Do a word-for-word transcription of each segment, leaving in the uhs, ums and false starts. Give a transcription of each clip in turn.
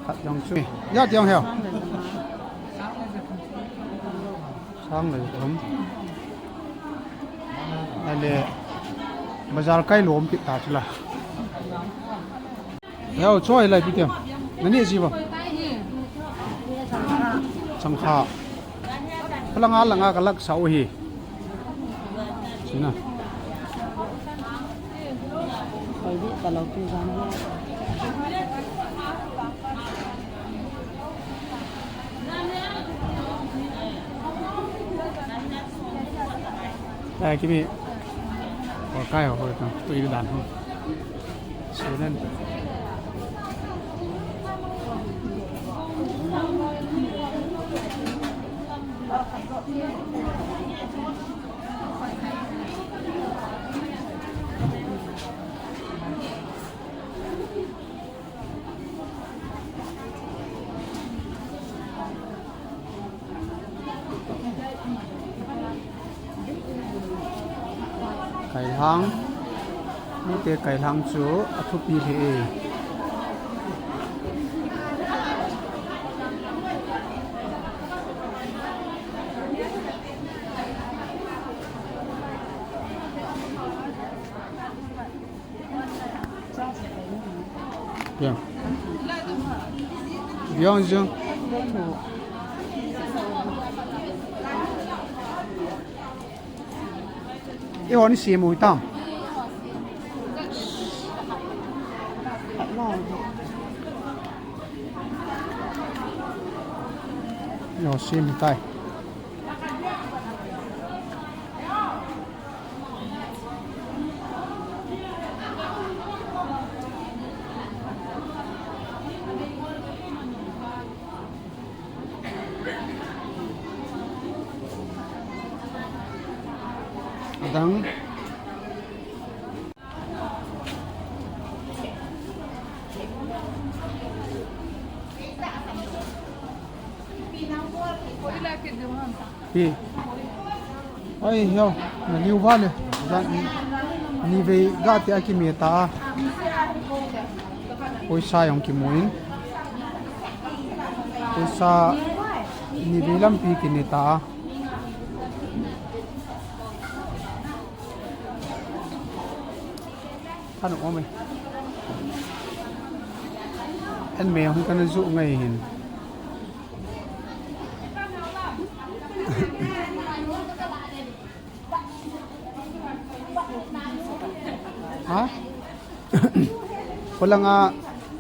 Jong chu. Ya jong heo. Sang le thum. Ale bazar kai lom pi ta chu la. Heo choi lai pi tiam. Nani ji ba. Changkha. Pala nga la nga ka lak sa u hi. Sina. Koi di ta lo pi jam. Ai, kimi. Koi kai ho, koi kai. Tu i dan ho. Sina. Kailhang, mite kailhang chu athupi lheh e. Ya. Yang jeng. Eiho ni semu tam. Eiho semu tai. Adang. Hi. Oi, yo, na liu vale. Jan ni vei ga te a kimi ta. Poisa jong kimu in. Poisa ni vei lampi kine ta. Kan ôm e. An me hung kan ju ngai hin. Ha? Holang a,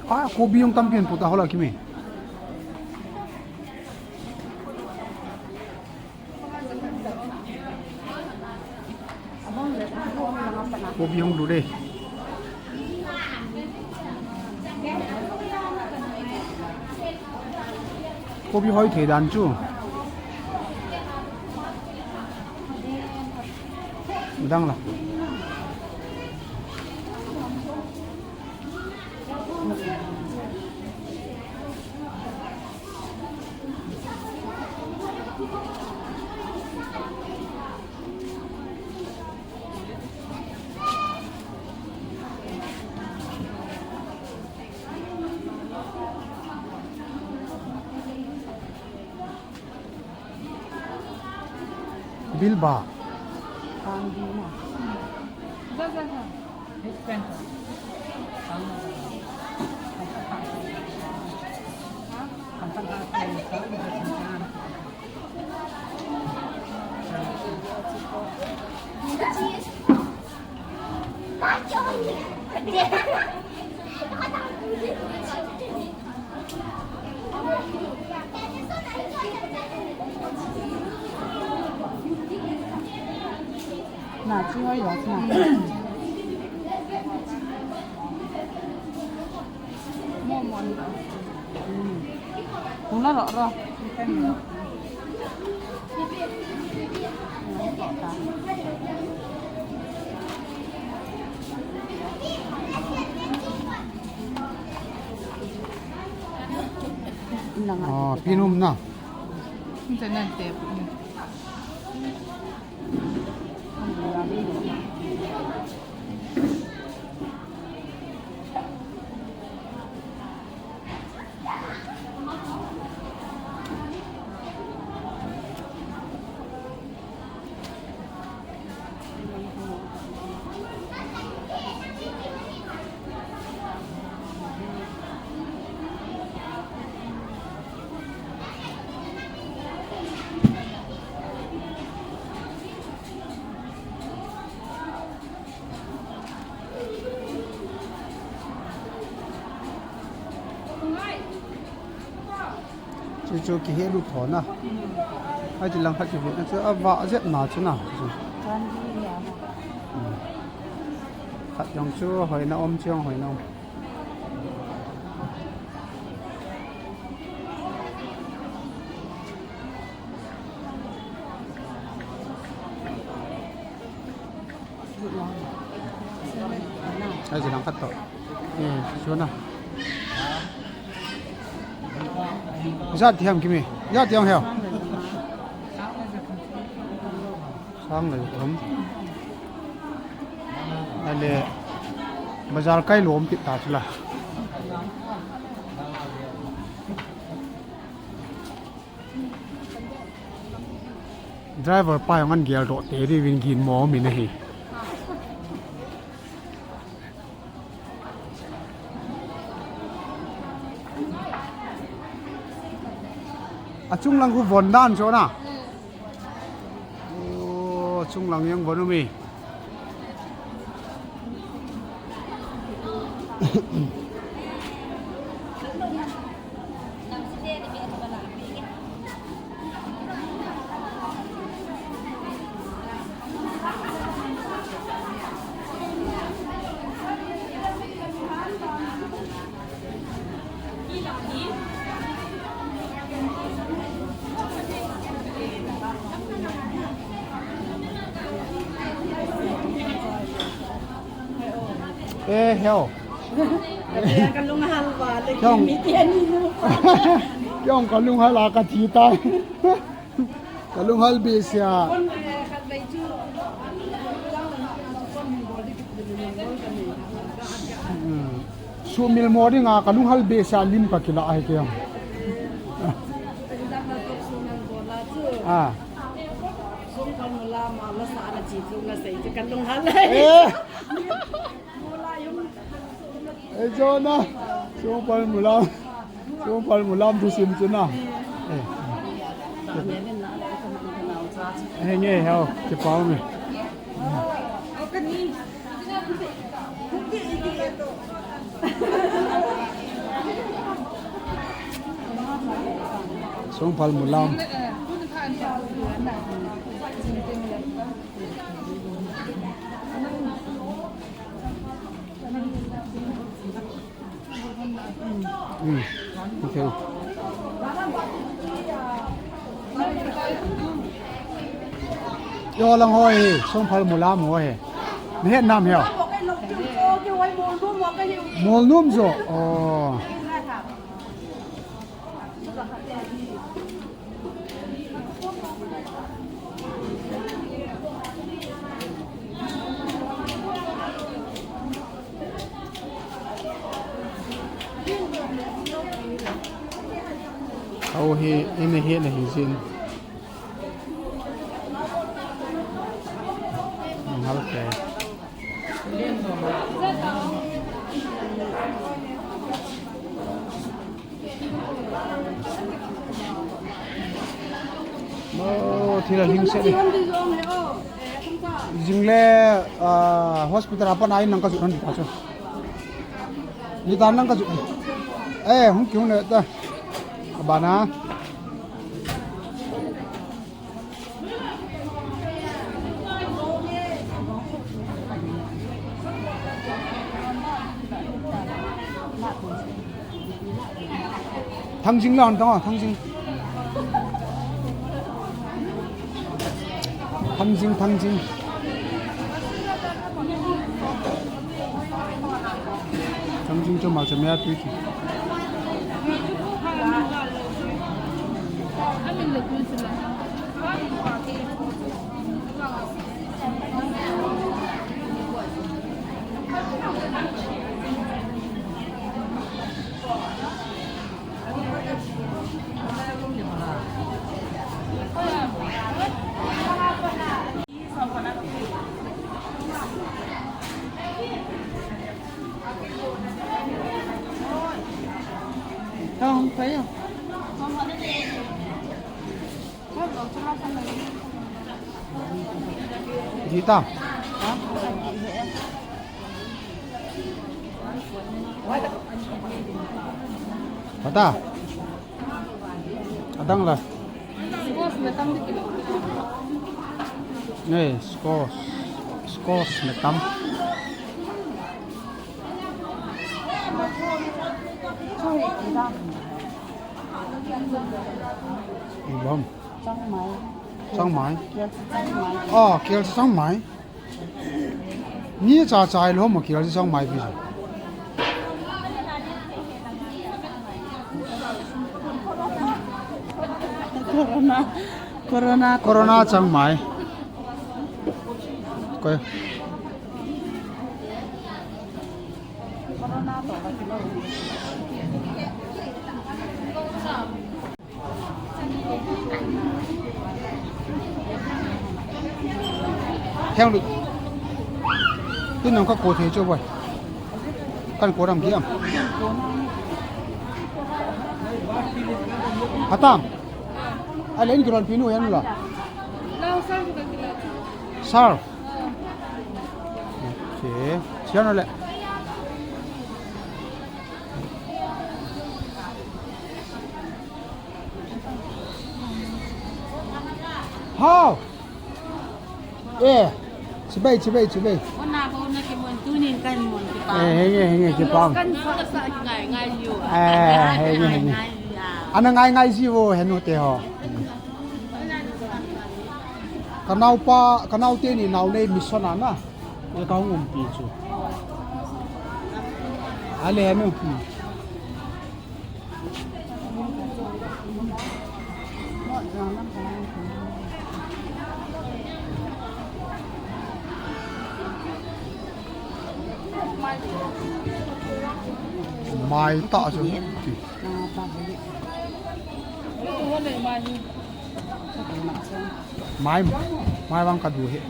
a, kobi jong tampi an pu ta holang kimi. Kobi hung lut e. Kobi hoi thei dan chu. Dang la. Bilba. Na, chi hoi lo, chi na. Mo, mo, ni. Hmm. Hung la ro, ro. Ina nga. Ah, pinum na. Internet te. Chu kihe lut tho na. Ai ti lang khat chu na chu a va zet na chu na. Chu. Hmm. Khat jong chu hoina um chu hoina um. Ai, jilang khat to. Eh, suna. Jat thiam kimi. Jat thiam heo. Sang le thum. Ale, bazar kai lom kit ta chula. Driver pa jong an gel doh te diuvin gin mo min ahi. A chunglang khu von dan chu na. Oh, chunglang jong von um e. Eh, heo. Ka lunghal va le. Kei jong, mi ti ani nu. Kei jong ka lunghal a ka thi tai. Ka lunghal behseh a. Hmm. Sumil mo dinga ka lunghal behseh a lim ka kila ahi kei jong. Ah. Eh. Eh, Jonah. Songpal mulam. Songpal mulam thusim chu na. Eh. Eh, nge heo, kipah me. Songpal mulam. Hmm. Okay. Yo lang hoi, songphal mulam hoi. Ni het nam heo. Molnum jo. Oh. Aw hi, ina hi na hi jin. Ngal ke. Mo, thil a hing se di. Jing le, ah, hospital a pat a in nang ka jot han ta chu. Ni tan nang ka jot. Eh, hung kiu ne ta. Abana. Thangjing la hon tang, Thangjing. Thangjing, Thangjing. Thangjing chu ma cha me a tui ki. Jita. Pata. Tang la. Squash me tam dikit. Nei, squash. Squash me tam. Sorry, dam. Bom. Changmai. Changmai. Kial si changmai. Oh, kial si changmai. Ni cha cha lo mo kial si changmai pi. Corona. Corona. Corona changmai. Koi. Heng lu. Tin nang ka ko thei chu boi. Kan ko ram kiam. Atam. A len ki ron pinu hen la. Sir. Okay. Sian le. Hao. Eh. Chibai, chibai, chibai. Ona bo na ki mon tunin kan mon ki pa. Eh, henge, henge, ki pa. Kan sa sa ngai ngai yo. Eh, henge, henge. Ana ngai ngai ji vo henu te ho. Ka naupa, ka naute ni nau nei mission a na. Ka hung umpi chu. Ale nu. Hmm. Mai ta chu. Mai, mai vang ka du hi.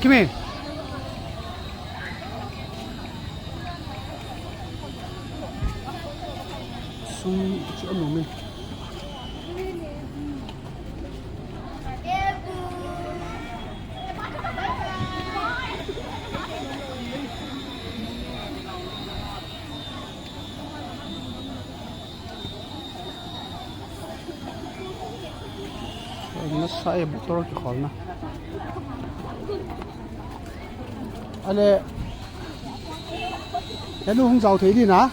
Kimi. Sum chu anom e. Nasa e, bottle kikholna. Ale, henu hung jao thei di na.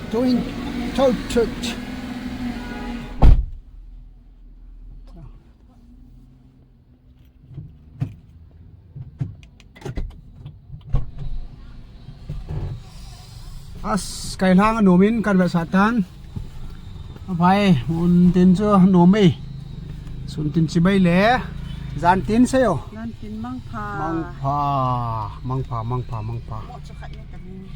Doing touch touch. As, kai lang anom in kan vetsah tan. Aphai, mun tin chu anom e. Sun tin chibai le. Jan tin sei o. Jan tin mangpha. Mangpha, mangpha, mangpha, mangpha.